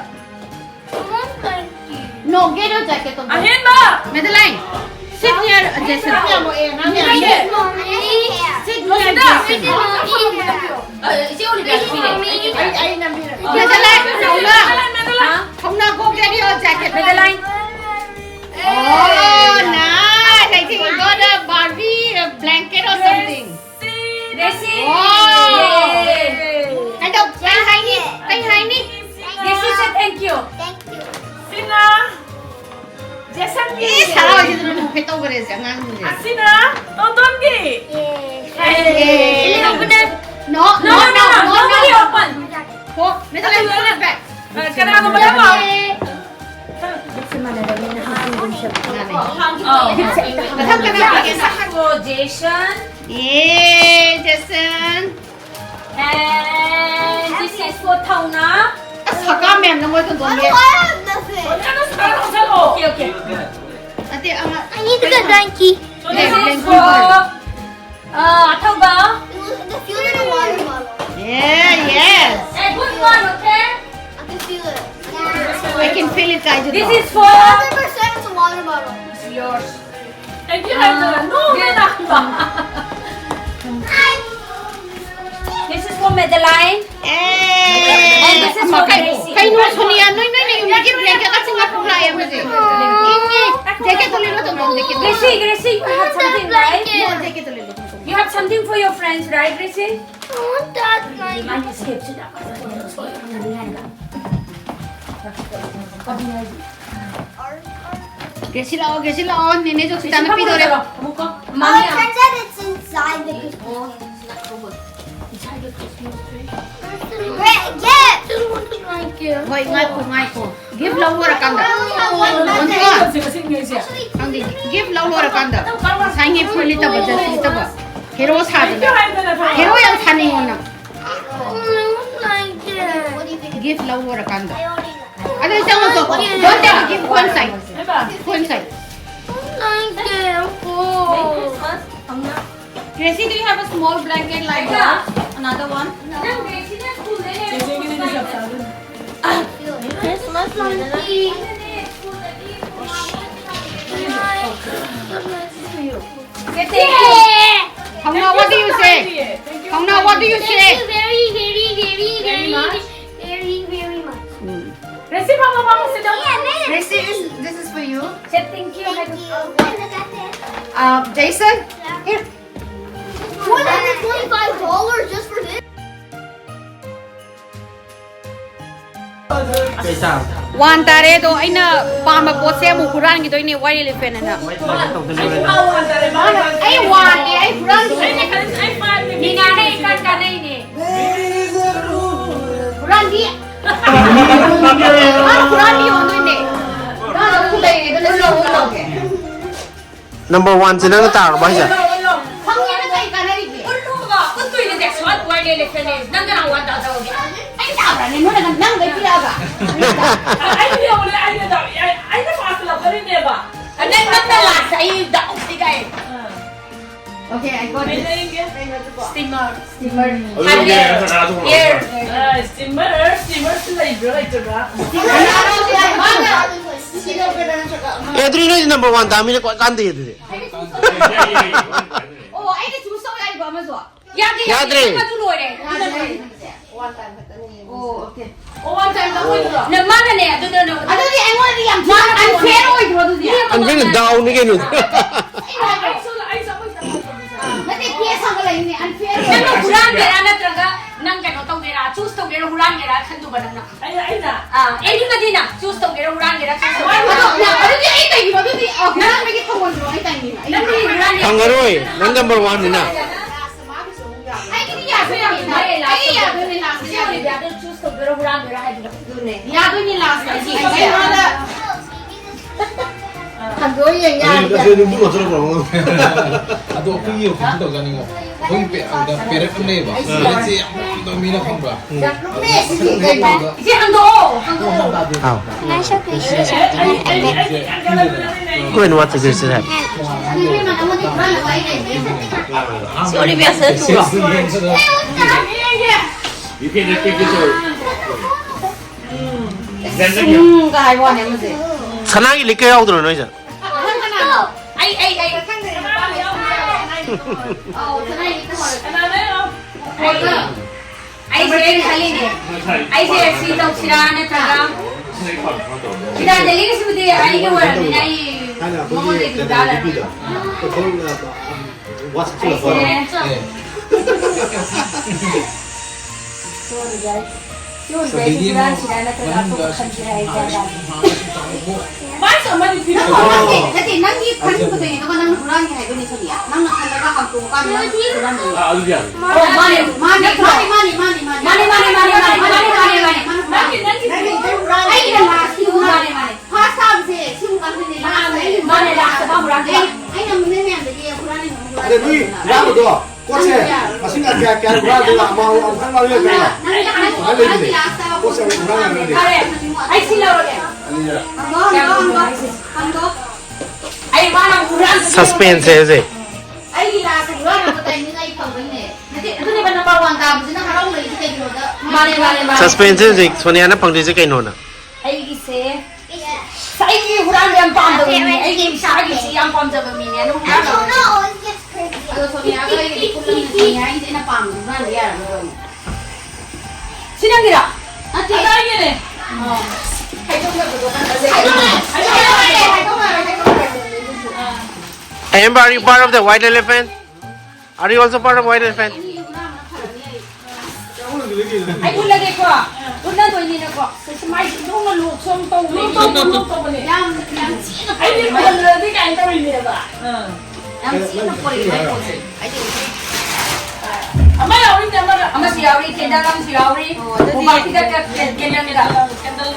No, get your jacket over. ꯑꯍꯦꯟꯕ! Madeline, sit near Jason. ꯂꯩꯌꯦ꯫ Sit near ꯔꯣꯁꯤꯗꯥ! Jason. ꯑ, ꯏꯆꯦ ꯑꯣꯂꯤꯕꯤꯌꯥ ꯄꯤꯔꯦ꯫ ꯑꯩ, ꯑꯩ ꯅꯝꯕꯤꯔꯒꯦ꯫ Madeline, ꯍꯧꯅ꯫ ꯃꯦꯗꯂꯥꯏꯟ! ꯍꯧꯅ, go get your jacket, Madeline. Oh, nice. I think you got a Barbie, a blanket or something. ꯔꯦꯁꯤ! Wow. ꯌꯦ! ꯀꯩꯗꯧ-, ꯀꯩ ꯍꯥꯏꯅꯤ? ꯀꯩ ꯍꯥꯏꯅꯤ? ꯔꯦꯁꯤ say thank you. Thank you. ꯁꯤꯅ ꯖꯦꯁꯟꯒꯤ꯫ ꯏꯁ, ꯍꯔꯥꯎꯔꯤꯗꯨꯅ ꯅꯣꯛꯐꯦꯠ ꯇꯧꯈꯔꯦꯁꯦ ꯑꯉꯥꯡꯁꯤꯡꯁꯦ꯫ ꯑꯁꯤꯅ ꯇꯣꯟꯇꯣꯟꯒꯤ꯫ ꯌꯦ꯫ ꯌꯦ꯫ ꯌꯦ꯫ No, no, no, no, no, nobody open. Ho, Madeline, put it back. ꯀꯅꯥꯒꯨꯝꯕ ꯌꯥꯎꯔꯣ? ꯃꯊꯪ ꯀꯅꯥ? This is for Jason. Yay, Jason. And this is for Thauna. ꯑꯁ, ꯍꯀꯥꯝ ꯃꯌꯥꯝꯅ ꯃꯣꯏ ꯀꯟꯗꯣꯝꯒꯤ꯫ Okay, okay. ꯅꯠꯇꯦ, ꯑꯃ I need the donkey. So this is for, uh, Athauba. Yeah, yes. A good one, okay? I can feel it, guys. This is for. Hundred percent it's a water bottle. It's yours. And you have the, no, no, no. This is for Madeline. And this is for Gracie. ꯀꯩꯅꯣ, ꯁꯣꯅꯤꯌꯥ, ꯅꯣꯏ, ꯅꯣꯏ ꯅꯌꯨꯝꯗꯒꯤ blanket ꯑꯁꯤ ꯉꯥꯛꯄ ꯂꯥꯛꯑꯦ ꯍꯧꯖꯤꯛ꯫ ꯏꯪꯉꯦ꯫ Jacketꯇꯣ ꯂꯤꯠꯂꯣ, ꯇꯣꯝꯕꯣꯝ, jacketꯇꯣ꯫ Gracie, Gracie, you have something, right? No, jacketꯇꯣ ꯂꯤꯠꯂꯣ, ꯇꯣꯝꯕꯣꯝ꯫ You have something for your friends, right, Gracie? I want that blanket. Gracie ꯂꯥꯛꯑꯣ, Gracie ꯂꯥꯛꯑꯣ, ꯅꯦꯅꯦ ꯖꯣꯁꯤꯇꯥꯅ ꯄꯤꯗꯣꯔꯦ꯫ ꯑꯃꯨꯛꯀ꯫ Oh, it turns out it's inside the Christmas tree. Great gift! ꯍꯣꯏ, ꯉꯥꯏꯈꯣ, ꯉꯥꯏꯈꯣ꯫ Gift ꯂꯧ ꯂꯣꯏꯔꯀꯥꯟꯗ꯫ ꯑꯣꯟꯊꯣꯛ꯫ ꯈꯪꯗꯦ, gift ꯂꯧ ꯂꯣꯏꯔꯀꯥꯟꯗ꯫ ꯉꯁꯥꯏꯒꯤ ꯐꯨꯔꯤꯠ ꯂꯤꯠꯇꯕ, dress ꯂꯤꯠꯇꯕ꯫ Hero ꯁꯥꯗꯅ꯫ Hero ꯌꯥꯝ ꯁꯥꯅꯤꯡꯉꯣ ꯅꯪ꯫ Gift ꯂꯧ ꯂꯣꯏꯔꯀꯥꯟꯗ꯫ ꯑꯗꯨ ꯆꯪꯉꯣ, ꯆꯪꯉꯣ꯫ Don't take the gift, go inside꯫ Go inside꯫ Gracie, do you have a small blanket like that? Another one? Christmas monkey. Hauna, what do you say? Hauna, what do you say? Thank you very, very, very, very, very, very much. Gracie, mama, mama, sit down. Gracie, is, this is for you. Say thank you. Thank you. Um, Jason, here. One hundred twenty-five dollars just for this? One ꯇꯥꯔꯦ ꯑꯗꯣ, ꯑꯩꯅ ꯄꯥꯝꯕ ꯄꯣꯠꯁꯦ ꯑꯃꯨꯛ ꯍꯨꯔꯥꯟꯈꯤꯗꯣꯏꯅꯦ, white elephant ꯑꯅ꯫ ꯑꯩ ꯋꯥꯟꯅꯦ, ꯑꯩ ꯍꯨꯔꯥꯟꯈꯤꯗꯣꯏꯅꯦ꯫ ꯃꯤꯅꯥꯅ ꯑꯩ ꯀꯥꯟ ꯀꯥꯟꯅꯩꯅꯦ꯫ ꯍꯨꯔꯥꯟꯕꯤ꯫ ꯃꯥꯅ ꯍꯨꯔꯥꯟꯕꯤ ꯑꯣꯟꯗꯣꯏꯅꯦ꯫ ꯃꯥꯅ ꯑꯃꯨꯛ ꯂꯩꯔꯦꯗꯅ ꯂꯧ ꯂꯧꯒꯦ꯫ Number one ꯁꯦ ꯅꯪꯅ ꯇꯥꯔꯕ ꯍꯥꯏꯁꯦ? ꯐꯪꯉꯦꯅ ꯀꯩ ꯀꯥꯟꯅꯔꯤꯒꯦ? ꯎꯠꯂꯨꯕ, ꯎꯠꯇꯣꯏꯅꯦ, that's what why they listen is. ꯅꯪ ꯀꯅꯥ ꯋꯥ ꯇꯥꯗꯧꯒꯦ? ꯑꯩ ꯇꯥꯕ꯭ꯔꯥꯅꯦ? ꯅꯣꯏꯅ ꯅꯪ ꯂꯩꯕꯤꯔꯛꯑꯒ? ꯑꯩꯅ ꯌꯧꯔꯦ, ꯑꯩꯅ ꯇꯧꯔꯦ, ꯑꯩ, ꯑꯩꯅ ꯐꯥꯁ ꯂꯥꯛꯀꯗꯣꯏꯅꯦꯕ꯫ ꯅꯪ, ꯅꯪꯅ ꯂꯥꯁ, ꯑꯩ ꯗꯥꯎꯗꯤ ꯀꯥꯏ꯫ Okay, I got it. ꯀꯩ ꯂꯩꯔꯤꯒꯦ? Steamer. Steamer. ꯑꯗꯨ ꯅꯪꯒꯤ ꯍꯥꯏꯕꯗꯤ, ꯅꯠꯇ꯭ꯔꯒ ꯑꯗꯨꯒꯨꯝꯕ air. ꯑꯃ? ꯑ, steamer, steamer ꯁꯤ ꯂꯩꯕ꯭ꯔꯥ ꯂꯩꯇꯕ꯭ꯔꯥ? ꯑꯦ, ꯑꯗꯨꯗꯤ ꯅꯣꯏꯗꯤ number one ꯇꯥꯃꯤꯅ ꯀꯣꯏ ꯀꯥꯟꯗꯦ ꯑꯗꯨꯗꯤ꯫ ꯑꯣ, ꯑꯩꯅ choose ꯇꯧ ꯌꯥꯏꯀꯣ ꯑꯃꯁꯨ? ꯌꯥꯗꯦ, ꯌꯥꯗꯦ, ꯌꯥꯗ꯭ꯔꯦ꯫ ꯅꯪ ꯑꯗꯨ ꯂꯣꯏꯔꯦ꯫ ꯌꯥꯗꯦ, ꯑꯗꯨꯅ ꯂꯣꯏꯔꯦ꯫ One time ꯈꯛꯇꯅꯤ꯫ ꯑꯣ, okay. ꯑꯣ, one time ꯈꯛ ꯑꯣꯏꯗ꯭ꯔꯣ? ꯅ-, ꯃꯥꯅꯅꯦ, ꯑꯗꯨꯅ ꯅ-, ꯑꯗꯨꯗꯤ ꯑꯩꯉꯣꯟꯗꯗꯤ ꯌꯥꯝ ꯊꯤꯅ unfair ꯑꯣꯏꯗ꯭ꯔꯣ ꯑꯗꯨꯗꯤ? ꯃꯤ ꯑꯃ unfair ꯗꯥꯎꯅꯤ ꯀꯩꯅꯣ꯫ ꯑꯩꯁꯨ, ꯑꯩꯁꯨ ꯑꯩꯈꯣꯏ ꯆꯞ ꯃꯥꯟꯅꯩ꯫ ꯅꯠꯇꯦ, case ꯍꯪꯒꯠꯂꯛꯏꯅꯦ, unfair ꯅꯪꯅ ꯑꯣꯏꯗ꯭ꯔꯣ? ꯍꯨꯔꯥꯟꯒꯦꯔꯥ ꯅꯠꯇ꯭ꯔꯒ ꯅꯪ ꯀꯩꯅꯣ ꯇꯧꯒꯦꯔꯥ, choose ꯇꯧꯒꯦꯔꯥ, ꯍꯨꯔꯥꯟꯒꯦꯔꯥ ꯈꯟꯗꯣꯛꯄ ꯅꯪꯅ꯫ ꯑꯩꯅ, ꯑꯩꯅ? ꯑꯥ, ꯑꯦꯅꯤꯕꯗꯤꯅ choose ꯇꯧꯒꯦꯔꯥ, ꯍꯨꯔꯥꯟꯒꯦꯔꯥ, choose ꯇꯧꯒꯦꯔꯥ? ꯑꯗꯣ, ꯅ-, ꯑꯗꯨꯗꯤ ꯑꯩ ꯀꯩꯒꯤꯅꯣ ꯑꯗꯨꯗꯤ, ꯑ, ꯍꯨꯔꯥꯟꯕꯒꯤ ꯊꯧꯑꯣꯡꯗꯣ ꯑꯩ ꯇꯥꯏꯅꯤꯡꯉꯦ꯫ ꯑꯩ ꯅꯪꯗꯤ ꯍꯨꯔꯥꯟꯒꯦꯔꯥ? ꯐꯪꯉꯔꯣꯏ, ꯅꯪ number one ꯅꯤꯅ꯫ ꯑꯩꯒꯤꯗꯤ ꯌꯥꯗꯣꯏꯅꯦ, ꯑꯩꯒꯤ ꯌꯥꯗꯣꯏꯅꯦ, last ꯁꯤ ꯌꯥꯗꯣꯏꯅꯦ, ꯑꯗꯣ choose ꯇꯧꯗꯣꯏꯔꯣ, ꯍꯨꯔꯥꯟꯗꯣꯏꯔꯣ ꯍꯥꯏꯗꯨꯅ? ꯑꯗꯨꯅꯦ, ꯌꯥꯗꯣꯏꯅꯦ, last ꯁꯤ꯫ ꯑꯩꯉꯣꯟꯗ ꯍꯟꯗꯣꯛꯑ ꯌꯦꯡ ꯑꯗꯨ, ꯌꯥꯔꯗꯤ ꯑꯗꯨ ꯌꯥꯏ꯫ ꯑꯗꯨꯝ ꯄꯨꯊꯣꯔꯛꯄ꯭ꯔꯣ? ꯑꯗꯣ ꯑꯩꯈꯣꯏꯒꯤ ꯋꯥꯈꯜ ꯇꯧꯖꯥꯅꯤꯡꯉꯣ꯫ ꯑꯩꯈꯣꯏꯒꯤ ꯄꯦ-, ꯑꯗ ꯄꯦꯔꯦꯠ ꯑꯃ ꯂꯩꯌꯦꯕ꯫ ꯑꯩꯁꯨ ꯄꯦꯔꯦꯠꯁꯦ ꯌꯥꯝ ꯄꯥꯝꯗꯕ ꯃꯤꯅ ꯈꯪꯕ꯭ꯔꯥ? ꯌꯥꯝ ꯂꯨꯝꯃꯦ ꯁꯤꯗꯤ ꯀꯩꯅꯣ? ꯏꯆꯦ ꯍꯟꯗꯣꯛꯑꯣ, ꯍꯟꯗꯣꯛꯑꯣ꯫ How? Nice of this is something like that. Go and watch the girls have. Sorry, we are so too. You can repeat this or ꯎꯝ, ꯀꯥꯏ ꯋꯥꯅꯦ ꯑꯃꯁꯦ꯫ ꯁꯅꯥꯒꯤ ꯂꯤꯛꯀ ꯌꯥꯎꯗ꯭ꯔꯣ ꯅꯣꯏꯁꯦ? ꯑꯩ, ꯑꯩ, ꯑꯩ꯫ ꯑꯧ, ꯁꯅꯥꯒꯤ ꯂꯤꯛꯀ ꯍꯣꯏ꯫ ꯑꯩ, ꯑꯩꯁꯦ ꯑꯩꯅ ꯈꯜꯂꯤꯅꯦ꯫ ꯑꯩꯁꯦ ꯁꯤ ꯇꯧꯁꯤꯔꯥ ꯅꯠꯇ꯭ꯔꯒ ꯒꯤꯇꯥꯟꯖꯂꯤꯒꯤꯁꯤꯕꯨꯗꯤ ꯑꯩꯒꯤ ꯑꯣꯏꯔꯕꯅꯤꯅ ꯑꯩ ꯃꯉꯣꯟꯗꯒꯤ ꯍꯨꯔꯥꯜꯂꯔꯣꯏ꯫ ꯑꯩꯁꯦ Sorry, guys. ꯌꯣꯟꯕ ꯍꯥꯏꯁꯦ ꯍꯨꯔꯥꯟꯁꯤꯔꯥ ꯅꯠꯇ꯭ꯔꯒ ꯑꯇꯣꯞꯄ ꯈꯟꯁꯤꯔꯥ? ꯑꯩ ꯒ꯭ꯌꯥꯟ ꯇꯥꯗꯦ꯫ ꯃꯥꯁꯨ ꯑꯃꯗꯤ ꯅꯪ ꯍꯨꯔꯥꯟꯒꯦ, ꯅꯠꯇꯦ, ꯅꯪꯒꯤ ꯈꯟꯕꯗꯨꯅꯦ, ꯑꯗꯨꯒ ꯅꯪꯅ ꯍꯨꯔꯥꯟꯒꯦ ꯍꯥꯏꯗꯨꯅꯤ, ꯁꯣꯅꯤꯌꯥ꯫ ꯅꯪꯅ ꯈꯜꯂꯒ ꯍꯥꯡꯇꯣꯛꯑꯀꯥꯟꯗ ꯅꯪꯅ ꯍꯨꯔꯥꯟꯕꯅꯤ꯫ ꯑꯥ, ꯑꯗꯨꯗꯤ ꯌꯥꯔꯦ꯫ ꯑꯣ, ꯃꯥꯅꯦ, ꯃꯥꯅꯦ, ꯃꯥꯅꯦ, ꯃꯥꯅꯦ꯫ ꯅꯪꯒꯤ, ꯅꯪꯒꯤ ꯍꯨꯔꯥꯟꯒꯦ꯫ ꯅꯪꯒꯤ, ꯅꯪꯒꯤ, ꯅꯪꯒꯤ, ꯅꯪꯒꯤ, ꯅꯪꯒꯤ꯫ ꯃꯥꯅꯦ, ꯃꯥꯅꯦ, ꯃꯥꯅꯦ, ꯃꯥꯅꯦ꯫ ꯅꯪꯒꯤ, ꯅꯪꯒꯤ ꯍꯨꯔꯥꯟꯒꯦ꯫ ꯑꯩꯅ ꯂꯥꯁꯀꯤ ꯍꯨꯔꯥꯟꯒꯦ꯫ ꯃꯥꯅꯦ, ꯃꯥꯅꯦ꯫ ꯐꯥꯔꯁ ꯇꯥꯕꯁꯦ ꯁꯤ ꯍꯨꯔꯥꯟꯗꯣꯏꯅꯦ, ꯂꯥꯁ ꯃꯥꯅꯦ, ꯂꯥꯁꯇ ꯃꯥ ꯍꯨꯔꯥꯟꯗꯣꯏꯕ꯫ ꯑꯩ, ꯑꯩꯅ ꯃꯤꯑꯣꯏ ꯃꯌꯥꯝꯗꯒꯤ ꯍꯨꯔꯥꯟꯂꯤꯅꯣ ꯑꯗ ꯅꯣꯏ ꯍꯨꯔꯥꯟꯂꯤꯅꯣ꯫ ꯍꯨꯔꯥꯟꯕꯗꯣ ꯄꯣꯠꯁꯦ ꯃꯁꯤꯡ ꯀꯌꯥ ꯀꯌꯥ ꯍꯨꯔꯥꯟꯗꯣꯏꯅꯣ? ꯑꯃ ꯑꯃꯨꯛꯇꯪ ꯂꯧꯔꯒ ꯀꯩꯅꯣ? ꯅꯪꯒꯤ ꯑꯍꯥꯟꯕ ꯁꯨꯃꯥꯏꯅ ꯂꯩꯕꯅꯦ꯫ ꯅꯪꯒꯤ ꯑꯍꯥꯟꯕ ꯄꯣꯠꯁꯦ ꯑꯃꯨꯛ ꯍꯨꯔꯥꯟ ꯌꯥꯔꯣꯏ꯫ ꯐꯔꯦ, ꯑꯩ ꯁꯤ ꯂꯧꯔꯒꯦ꯫ ꯑꯅꯤꯔꯛ꯫ ꯍꯪꯗꯣ, ꯍꯪꯗꯣ, ꯍꯪꯗꯣ, ꯍꯪꯗꯣ꯫ ꯑꯩ ꯃꯥꯅ ꯍꯨꯔꯥꯟꯕꯁꯦ ꯁꯁꯄꯦꯟꯁꯁꯦ ꯍꯧꯖꯤꯛ꯫ ꯑꯩꯒꯤ ꯂꯥꯁꯇ ꯍꯨꯔꯥꯟꯕ ꯇꯥꯏꯃꯤꯡ ꯑꯩ ꯐꯪꯕꯩꯅꯦ꯫ ꯅꯠꯇꯦ, ꯑꯗꯨꯅꯦꯕ ꯅꯝꯕꯔ ꯋꯥꯟ ꯇꯥꯕꯁꯤꯅ ꯍꯔꯥꯎꯅꯔꯤꯁꯦ ꯀꯩꯒꯤꯅꯣꯗ꯫ ꯃꯥꯅꯦ, ꯃꯥꯅꯦ, ꯃꯥꯅꯦ꯫ ꯁꯁꯄꯦꯟꯁꯁꯦ ꯍꯧꯖꯤꯛ ꯁꯣꯅꯤꯌꯥꯅ ꯐꯪꯗꯣꯏꯁꯦ ꯀꯩꯅꯣꯅ? ꯑꯩꯒꯤꯁꯦ, ꯑꯁ, ꯑꯩꯒꯤ ꯍꯨꯔꯥꯟꯕ ꯌꯥꯝ ꯄꯥꯝꯖꯕ ꯃꯤꯅꯦ꯫ ꯑꯩꯒꯤ ꯏꯁꯥꯒꯤꯁꯤ ꯌꯥꯝ ꯄꯥꯝꯖꯕ ꯃꯤꯅꯦ꯫ ꯑꯗꯨ ꯍꯨꯔꯥꯟꯕ ꯑꯗꯣ ꯁꯣꯅꯤꯌꯥꯒ ꯑꯩꯒꯗꯤ ꯄꯨꯜꯂꯝꯅ ꯁꯣꯅꯤꯌꯥꯒꯤꯗꯤ ꯑꯩꯅ ꯄꯥꯝꯕ ꯍꯨꯔꯥꯟꯕ ꯌꯥꯔꯝꯃꯔꯣꯏ꯫ ꯁꯤ ꯅꯪꯒꯤꯔꯥ? ꯅꯠꯇꯦ꯫ ꯑꯗꯣ ꯑꯩꯒꯤꯅꯦ꯫ ꯑꯣ꯫ ꯍꯥꯏꯗꯣꯛꯅꯕꯗꯣ ꯍꯥꯏꯗꯣꯛꯅꯔꯦ, ꯍꯥꯏꯗꯣꯛꯅꯔꯦ, ꯍꯥꯏꯗꯣꯛꯅꯔꯦ꯫ ꯑꯥ꯫ Amber, are you part of the white elephant? Are you also part of white elephant? ꯑꯩ ꯎꯠꯂꯒꯦꯀꯣ, ꯎꯠꯅꯗꯣꯏꯅꯤꯅꯀꯣ꯫ ꯁꯤ ꯃꯥꯏꯁꯤ ꯅꯧꯅ ꯂꯣꯛꯁꯨ ꯑꯃꯨꯛ ꯇꯧꯕꯅꯦ꯫ ꯂꯣꯛ ꯇꯧꯕꯅꯦ, ꯂꯣꯛ ꯇꯧꯕꯅꯦ꯫ ꯌꯥꯝ, ꯌꯥꯝ ꯊꯤꯅ ꯑꯩꯗꯤ ꯄꯣꯔꯛꯑꯦ꯫ ꯃꯨꯍꯜꯂꯗꯤ ꯀꯥꯏꯅ ꯇꯧꯔꯤꯅꯦꯕ꯫ ꯑꯥ꯫ ꯌꯥꯝ ꯊꯤꯅ ꯄꯣꯔꯛꯑꯦ ꯃꯥꯏ ꯄꯣꯠꯁꯦ꯫ ꯑꯩꯗꯤ ꯍꯧꯖꯤꯛ ꯑꯃ ꯌꯥꯎꯔꯤꯅꯦ, ꯑꯃꯒ꯫ ꯑꯃꯁꯨ ꯌꯥꯎꯔꯤ, ꯀꯦꯟꯗꯜ ꯑꯃꯁꯨ ꯌꯥꯎꯔꯤ꯫ ꯑꯣ, ꯑꯗꯨꯗꯤ ꯃꯣꯝꯄꯥꯛꯀꯤꯗ ꯀꯦꯟꯗꯜ, ꯀꯦꯟꯗꯜ, ꯀꯦꯟꯗꯜ꯫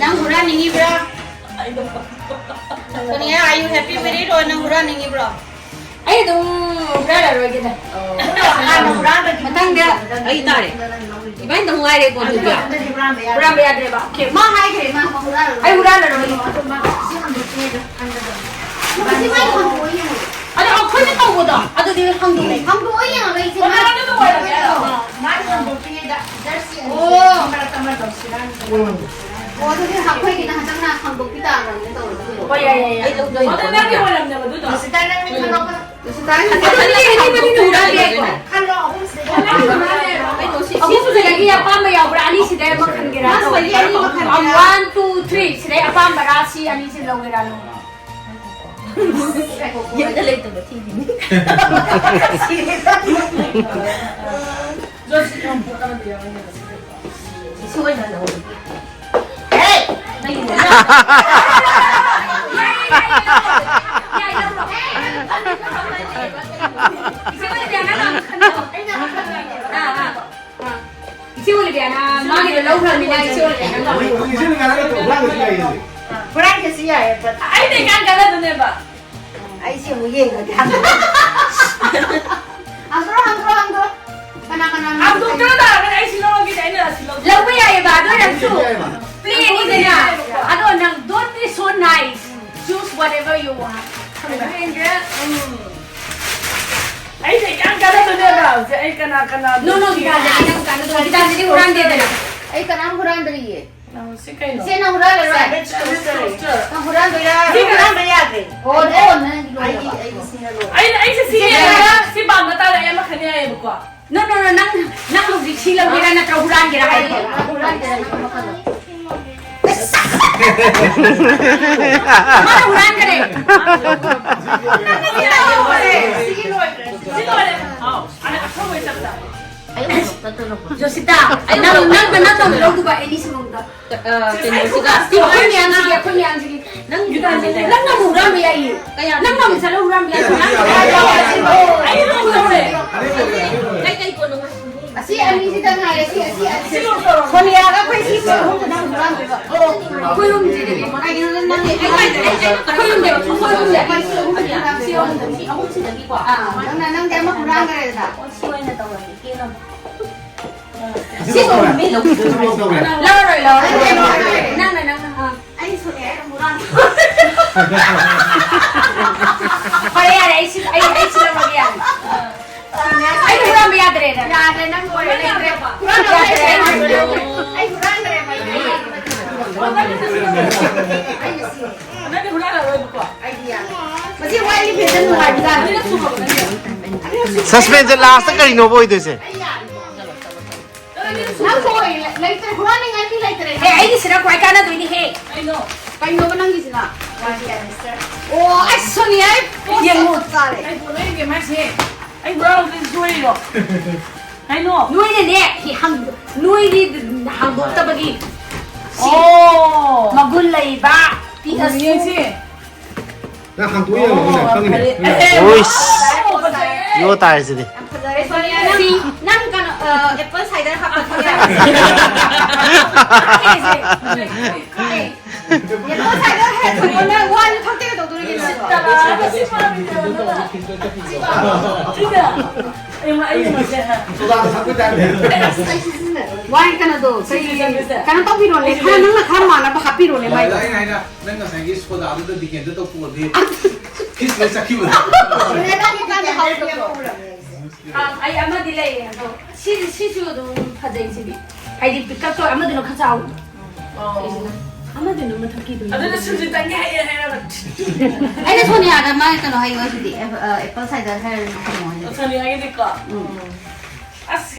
ꯅꯪ ꯍꯨꯔꯥꯟꯅꯤꯡꯉꯤꯕ꯭ꯔꯥ? Sonia, are you happy with it or ꯅꯪ ꯍꯨꯔꯥꯟꯅꯤꯡꯉꯤꯕ꯭ꯔꯣ? ꯑꯩ ꯑꯗꯨꯝ ꯍꯨꯔꯥꯜꯂꯔꯣꯏꯒꯦꯗ꯫ ꯍꯥꯟꯅ ꯍꯨꯔꯥꯟꯕꯒꯤ ꯃꯊꯪꯗ ꯑꯩ ꯇꯥꯔꯦ꯫ ꯏꯕꯥꯅꯤꯗꯪ ꯉꯥꯏꯔꯦꯀꯣ ꯑꯗꯨꯗꯤ꯫ ꯑꯗꯨꯗꯤ ꯍꯨꯔꯥꯟꯕ ꯌꯥꯗ꯭ꯔꯦ꯫ ꯍꯨꯔꯥꯟꯕ ꯌꯥꯗ꯭ꯔꯦꯕ꯫ ꯑꯣꯀꯦ, ꯃꯥ ꯍꯥꯏꯈ꯭ꯔꯦ, ꯃꯥ ꯍꯨꯔꯥꯜꯂꯔꯣꯏ꯫ ꯑꯩ ꯍꯨꯔꯥꯜꯂꯔꯣꯏ꯫ ꯑꯗꯣ ꯃꯥ ꯁꯤ ꯍꯥꯡꯗꯣꯛꯇ꯭ꯔꯤꯉꯩꯗ ꯍꯥꯏꯒꯗꯕꯅꯤ꯫ ꯃꯁꯤ ꯃꯥꯏ ꯍꯥꯡꯗꯣꯛꯑ ꯌꯦꯡꯉꯣ꯫ ꯑꯗꯣ ꯑꯩꯈꯣꯏꯅ ꯇꯧꯕꯗꯣ ꯑꯗꯨꯗꯤ ꯍꯥꯡꯗꯣꯛꯑꯦ꯫ ꯍꯥꯡꯗꯣꯛꯑ ꯌꯦꯡꯉꯒ ꯑꯩꯁꯦ ꯃꯥ ꯍꯥꯏꯈ꯭ꯔꯦ꯫ ꯃꯥꯅ ꯍꯥꯡꯗꯣꯛꯇ꯭ꯔꯤꯉꯩꯗ ꯖꯔꯁꯤ ꯑꯅꯤꯁꯦ ꯑꯣ꯫ ꯃꯔꯛꯇ ꯑꯃ ꯇꯧꯁꯤꯔꯥ? ꯑꯣ, ꯑꯗꯨꯗꯤ ꯑꯩꯈꯣꯏꯒꯤꯅ ꯍꯟꯗꯛꯅ ꯍꯥꯡꯗꯣꯛꯄꯤ ꯇꯥꯕꯅꯤꯅ ꯇꯧꯔꯤꯁꯦ꯫ ꯍꯣꯏ, ꯌꯥꯏ, ꯌꯥꯏ, ꯌꯥꯏ꯫ ꯑꯩ ꯂꯧꯗꯣꯏꯅꯦ꯫ ꯑꯗꯣ ꯅꯪꯒꯤ ꯑꯣꯏꯔꯝꯅꯦꯕ ꯑꯗꯨꯗꯣ꯫ ꯁꯤꯁꯇꯔ, ꯅꯪ ꯈꯜꯂꯣ꯫ ꯁꯤꯁꯇꯔ, ꯑꯗꯨꯗꯤ ꯑꯅꯤ, ꯑꯅꯤ, ꯑꯅꯤ ꯍꯨꯔꯥꯟꯒꯦ꯫ ꯈꯜꯂꯣ, ꯑꯍꯨꯝꯁꯤꯗꯒꯤ꯫ ꯀꯩꯅꯣ, ꯁꯤ, ꯁꯤꯁꯤꯗꯒꯤ ꯑꯄꯥꯝꯕ ꯌꯥꯎꯕ꯭ꯔꯥ? ꯑꯅꯤꯁꯤꯗꯒꯤ ꯑꯃ ꯈꯟꯒꯦꯔꯥ? ꯑꯍꯨꯝꯁꯤꯗꯒꯤ ꯑꯅꯤ ꯑꯃ ꯈꯟꯒꯦꯔꯥ? One, two, three꯫ ꯁꯤꯗꯩ ꯑꯄꯥꯝꯕꯔꯥ? ꯁꯤ ꯑꯅꯤꯁꯤ ꯂꯧꯒꯦꯔꯥ? ꯂꯧ꯫ ꯌꯨꯝꯗ ꯂꯩꯇꯕ ꯊꯤꯔꯤꯅꯤ꯫ ꯏꯁꯨ ꯑꯣꯏꯅ ꯂꯧ꯫ ꯍꯦ! ꯅꯪꯒꯤꯅꯦ꯫ ꯏꯆꯦ ꯑꯣꯂꯤꯕꯤꯌꯥꯅ ꯃꯥꯒꯤꯗꯣ ꯂꯧꯈ꯭ꯔꯕꯅꯤꯅ ꯏꯆꯦ ꯑꯣꯂꯤꯕꯤꯌꯥꯅ ꯂꯧꯈ꯭ꯔꯦ꯫ ꯏꯆꯦ ꯑꯣꯂꯤꯕꯤꯌꯥꯅ ꯅꯠꯇ꯭ꯔꯣ? ꯍꯨꯔꯥꯟꯈꯤꯁꯤ ꯌꯥꯏꯌꯦ꯫ ꯍꯨꯔꯥꯟꯈꯤꯁꯤ ꯌꯥꯏꯌꯦ, but ꯑꯩꯅ ꯏꯀꯥꯟ ꯀꯥꯟꯅꯗꯣꯏꯅꯦꯕ꯫ ꯑꯩꯁꯦ ꯑꯃꯨꯛ ꯌꯦꯡꯉꯒꯦ꯫ ꯍꯪꯗ꯭ꯔꯣ, ꯍꯪꯗ꯭ꯔꯣ, ꯍꯪꯗ꯭ꯔꯣ꯫ ꯀꯅꯥ, ꯀꯅꯥ? ꯍꯪꯗꯣꯛꯇꯅ ꯇꯥꯔꯒꯗꯤ ꯑꯩ ꯁꯤ ꯂꯧꯔꯒꯦ, ꯑꯩꯅ ꯁꯤ ꯂꯧꯒꯦ꯫ ꯂꯧꯕ ꯌꯥꯏꯌꯦꯕ, ꯑꯗꯨ ꯑꯣꯏꯔꯁꯨ play ꯑꯅꯤꯗꯅ꯫ ꯑꯗꯣ ꯅꯪ don't be so nice. Choose whatever you want. ꯌꯦꯡꯒꯦ꯫ ꯎꯝ꯫ ꯑꯩꯁꯦ ꯏꯀꯥꯟ ꯀꯥꯟꯅꯗꯣꯏꯅꯦꯕ ꯍꯧꯖꯤꯛ꯫ ꯑꯩ ꯀꯅꯥ ꯀꯅꯥ No, no, ꯒꯤꯇꯥꯟꯖꯂꯤ, ꯅꯪ ꯀꯥꯟꯅꯗꯣꯏ꯫ ꯒꯤꯇꯥꯟꯖꯂꯤ ꯍꯨꯔꯥꯟꯗꯦꯗꯅ꯫ ꯑꯩ ꯀꯅꯥꯝ ꯍꯨꯔꯥꯟꯗ꯭ꯔꯤꯌꯦ꯫ ꯅꯪ ꯁꯤ ꯀꯩꯅꯣ? ꯁꯦ, ꯅꯪ ꯍꯨꯔꯥꯜꯂꯔꯣꯏ? Savage Coaster. ꯅꯪ ꯍꯨꯔꯥꯟꯗꯣꯏꯔꯥ? ꯁꯤ ꯍꯨꯔꯥꯟꯕ ꯌꯥꯗ꯭ꯔꯦ꯫ ꯑꯣ, ꯑꯣ, ꯅꯪꯒꯤ ꯑꯩꯒꯤ, ꯂꯣꯏꯔꯕ? ꯑꯩꯒꯤ ꯁꯤꯅ ꯂꯣꯏꯔꯦ꯫ ꯑꯩꯅ, ꯑꯩꯁꯦ ꯁꯤ ꯁꯤ ꯌꯦꯡꯉꯒ ꯂꯣꯏꯔꯦ꯫ ꯁꯤ ꯄꯥꯝꯕ ꯇꯥꯔꯦ, ꯑꯩ ꯑꯃꯈꯛꯅꯦ ꯍꯥꯏꯌꯦꯕꯀꯣ꯫ No, no, no, ꯅꯪ, ꯅꯪ ꯍꯧꯖꯤꯛ ꯁꯤ ꯂꯧꯒꯦꯔꯥ ꯅꯠꯇ꯭ꯔꯒ ꯍꯨꯔꯥꯟꯒꯦꯔꯥ ꯍꯥꯏꯕ? ꯍꯨꯔꯥꯟꯒꯦꯔꯥ, ꯅꯪ ꯑꯃꯈꯛ ꯂꯧ꯫ ꯃꯥꯅ ꯍꯨꯔꯥꯟꯈꯔꯦ꯫ ꯁꯤꯒꯤ ꯂꯣꯏꯈ꯭ꯔꯦ꯫ ꯁꯤ ꯂꯣꯏꯔꯦ꯫ ꯑꯥꯎ, ꯑꯗ ꯑꯈꯣꯏ ꯆꯠꯄꯗ꯫ ꯖꯣꯁꯤꯇꯥ, ꯅꯪ, ꯅꯪ ꯅꯠꯇꯕ ꯂꯧꯗꯨꯕ ꯑꯦꯅꯤ ꯁꯤꯃꯨꯡꯗ꯫ ꯑ, ꯀꯩꯅꯣꯁꯤꯒ꯫ ꯁꯤ ꯑꯩꯈꯣꯏ ꯃꯌꯥꯝꯁꯤꯒꯤ, ꯑꯩꯈꯣꯏ ꯃꯌꯥꯝꯁꯤꯒꯤ꯫ ꯅꯪ ꯅꯪ ꯑꯃꯨꯛ ꯍꯨꯔꯥꯟꯕ ꯌꯥꯏꯌꯦ꯫ ꯀꯌꯥ? ꯅꯪ ꯑꯃꯨꯛ ꯆꯠꯂ ꯍꯨꯔꯥꯟꯕ ꯌꯥꯏꯌꯦ꯫ ꯑꯩ ꯂꯧꯗꯧꯔꯦ꯫ ꯀꯩ, ꯀꯩ ꯄꯣꯠꯅꯣ? ꯑꯁꯤ ꯑꯅꯤꯁꯤꯗ ꯉꯥꯏꯔꯦ, ꯁꯤ, ꯑꯁꯤ, ꯑꯁꯤ꯫ ꯁꯣꯅꯤꯌꯥꯒ ꯑꯩꯈꯣꯏ ꯁꯤ ꯑꯍꯨꯝꯁꯤꯗ ꯍꯨꯔꯥꯟꯗꯣꯏꯕ꯫ ꯑꯣ, ꯑꯩꯈꯣꯏ ꯑꯍꯨꯝꯁꯤꯗꯤ꯫ ꯀꯩꯅꯣ ꯅꯪꯒꯤ ꯑꯩꯈꯣꯏ ꯑꯍꯨꯝꯗꯤ, ꯑꯩꯈꯣꯏ ꯑꯍꯨꯝꯗꯤ꯫ ꯁꯤ ꯑꯍꯨꯝꯗꯤ꯫ ꯑꯥ, ꯅꯪꯅ, ꯅꯪꯗꯤ ꯑꯃ ꯍꯨꯔꯥꯟꯈ꯭ꯔꯦꯗꯅ꯫ ꯁꯤ ꯑꯣꯏꯅ ꯇꯧꯔꯒꯦ, ꯀꯦꯅꯕ꯫ ꯁꯤ ꯇꯧꯔꯦ꯫ ꯂꯧꯔꯣꯏ, ꯂꯧꯔꯣꯏ꯫ ꯅꯪꯅ, ꯅꯪꯅ, ꯑꯥ꯫ ꯑꯩ ꯁꯣꯏꯔꯦ, ꯑꯩ ꯑꯃꯨꯛ ꯍꯨꯔꯥꯟ-꯫ ꯐꯔꯦ, ꯌꯥꯔꯦ, ꯑꯩ ꯁꯤ, ꯑꯩ, ꯑꯩ ꯁꯤ ꯂꯧꯔꯒꯦ, ꯌꯥꯔꯦ꯫ ꯑꯩ ꯍꯨꯔꯥꯟꯕ ꯌꯥꯗ꯭ꯔꯦ, ꯅꯪ꯫ ꯌꯥꯗ꯭ꯔꯦ, ꯅꯪ ꯂꯣꯏꯔꯦ, ꯂꯩꯇ꯭ꯔꯦ꯫ ꯍꯨꯔꯥꯟꯕ ꯌꯥꯗ꯭ꯔꯦ, ꯑꯩ ꯍꯨꯔꯥꯟꯕ ꯌꯥꯗ꯭ꯔꯦ꯫ ꯑꯩ ꯉꯁꯤ꯫ ꯅꯪꯗꯤ ꯍꯨꯔꯥꯜꯂꯔꯣꯏꯕꯀꯣ? ꯑꯩꯗꯤ ꯌꯥꯔꯦ꯫ ꯃꯁꯤ ꯋꯥꯔꯤ ꯐꯦꯟꯁꯦ ꯅꯨꯡꯉꯥꯏꯕꯖꯥꯠꯅꯤ꯫ ꯑꯅꯤꯔꯛ ꯁꯨꯈ꯭ꯔꯕ ꯅꯪꯒꯤ? ꯑꯅꯤꯔꯛ ꯁꯨꯈ꯭ꯔꯕ꯫ Suspense ꯁꯦ last ꯇ ꯀꯔꯤꯅꯣꯕ ꯑꯣꯏꯗꯣꯏꯁꯦ? ꯑꯩ ꯌꯥꯔꯦ꯫ ꯅꯪ ꯀꯣꯏ ꯂꯩꯇ꯭ꯔꯦ, ꯍꯨꯔꯥꯟꯅꯤꯡꯉꯥꯏ ꯃꯤ ꯂꯩꯇ꯭ꯔꯦ꯫ ꯑꯦ, ꯑꯩꯒꯤꯁꯤꯅ ꯈ꯭ꯋꯥꯏ ꯀꯥꯟꯅꯗꯣꯏꯅꯤꯍꯦ꯫ ꯀꯩꯅꯣ? ꯀꯩꯅꯣꯕ ꯅꯪꯒꯤꯁꯤꯅ? ꯋꯥꯏ ꯄꯤ ꯑꯥꯔ ꯃꯤꯁꯇꯔ꯫ ꯑꯣ, ꯑꯁ, ꯁꯣꯅꯤꯌꯥ, ꯌꯦꯡꯉꯣ, ꯆꯥꯔꯦ꯫ ꯑꯩ ꯄꯣꯠ ꯂꯩꯔꯤꯒꯦ ꯃꯥꯏꯁꯦ꯫ ꯑꯩ ꯍꯨꯔꯥꯟꯕꯗꯤ ꯁꯣꯏꯔꯤꯔꯣ? ꯀꯩꯅꯣ? ꯅꯣꯏꯅꯅꯦ, ꯁꯤ ꯍꯪ-, ꯅꯣꯏꯗꯤ ꯍꯥꯡꯗꯣꯛꯇꯕꯒꯤ ꯁꯤ ꯑꯣ꯫ ꯃꯒꯨꯟ ꯂꯩꯕ ꯄꯤꯛꯑꯁꯨ꯫ ꯌꯦꯡꯁꯤ꯫ ꯅꯪ ꯍꯥꯡꯇꯣꯛꯑ ꯌꯦꯡꯉꯣ, ꯑꯣ, ꯅꯪ ꯈꯪꯒꯅꯤ꯫ ꯐꯔꯦ꯫ ꯅꯪ ꯑꯦ, ꯌꯣ ꯇꯥꯔꯦ ꯁꯤꯗꯤ꯫ ꯌꯥꯝ ꯐꯖꯔꯦ, ꯁꯣꯅꯤꯌꯥ꯫ ꯅꯪ, ꯁꯤ, ꯅꯪ ꯀꯩꯅꯣ, ꯑ, ꯑꯦꯄꯜ ꯁꯥꯏꯗꯔ ꯍꯥꯞꯄ ꯊꯛ ꯌꯥꯔꯦ꯫ ꯑꯦꯄꯜ ꯁꯥꯏꯗꯔ ꯍꯦꯛ ꯊꯛꯑꯣ, ꯅꯪ ꯋꯥꯏꯟ ꯊꯛꯇꯦ ꯀꯩꯗꯧꯗꯣꯔꯤꯒꯦ ꯅꯪ? ꯋꯥꯏꯟ ꯀꯩꯅꯣꯗꯣ, ꯀꯩ, ꯀꯩꯅꯣ ꯇꯧꯕꯤꯔꯣꯅꯦ, ꯈꯔ ꯅꯪꯅ ꯈꯔ ꯃꯥꯟꯅꯕ ꯍꯥꯞꯄꯤꯔꯣꯅꯦ ꯃꯥꯏꯗꯣ꯫ ꯑꯩꯅ ꯍꯥꯏꯅ, ꯅꯪ ꯉꯁꯥꯏꯒꯤ ꯁꯣꯗꯥꯗꯨꯗ ꯗꯤꯀꯦꯟꯇꯔ ꯇꯧꯊꯣꯛꯑꯗꯤ ꯐꯤꯁ ꯂꯣꯏ ꯆꯠꯈꯤꯕꯗꯣ꯫ ꯑ, ꯑꯩ ꯑꯃꯗꯤ ꯂꯩꯌꯦ, ꯑꯗꯣ ꯁꯤ, ꯁꯤꯁꯨ ꯑꯗꯨꯝ ꯐꯖꯩ ꯁꯤꯗꯤ꯫ ꯍꯥꯏꯗꯤ ꯄꯤꯛꯀꯞꯇꯣ ꯑꯃꯗꯨꯅ ꯈꯔ ꯆꯥꯎ꯫ ꯑꯣ꯫ ꯁꯤꯁꯤꯅ꯫ ꯑꯃꯗꯨꯅ ꯃꯊꯛꯀꯤꯗꯨꯅ꯫ ꯑꯗꯨꯅ ꯁꯨꯖꯤꯇꯟꯒꯤ ꯍꯩꯌꯦ ꯍꯥꯏꯔꯒ꯫ ꯑꯩꯅ ꯁꯣꯅꯤꯌꯥꯗ ꯃꯥꯒꯤ ꯀꯩꯅꯣ ꯍꯥꯏꯌꯣ ꯁꯤꯗꯤ, ꯑꯦ-, ꯑ, ꯑꯦꯄꯜ ꯁꯥꯏꯗꯔ ꯍꯥꯏꯔ ꯀꯩꯅꯣ ꯍꯥꯏꯌꯣ꯫ ꯁꯣꯅꯤꯌꯥꯒꯤꯗꯤꯀꯣ? ꯎꯝ꯫ ꯑꯁ꯫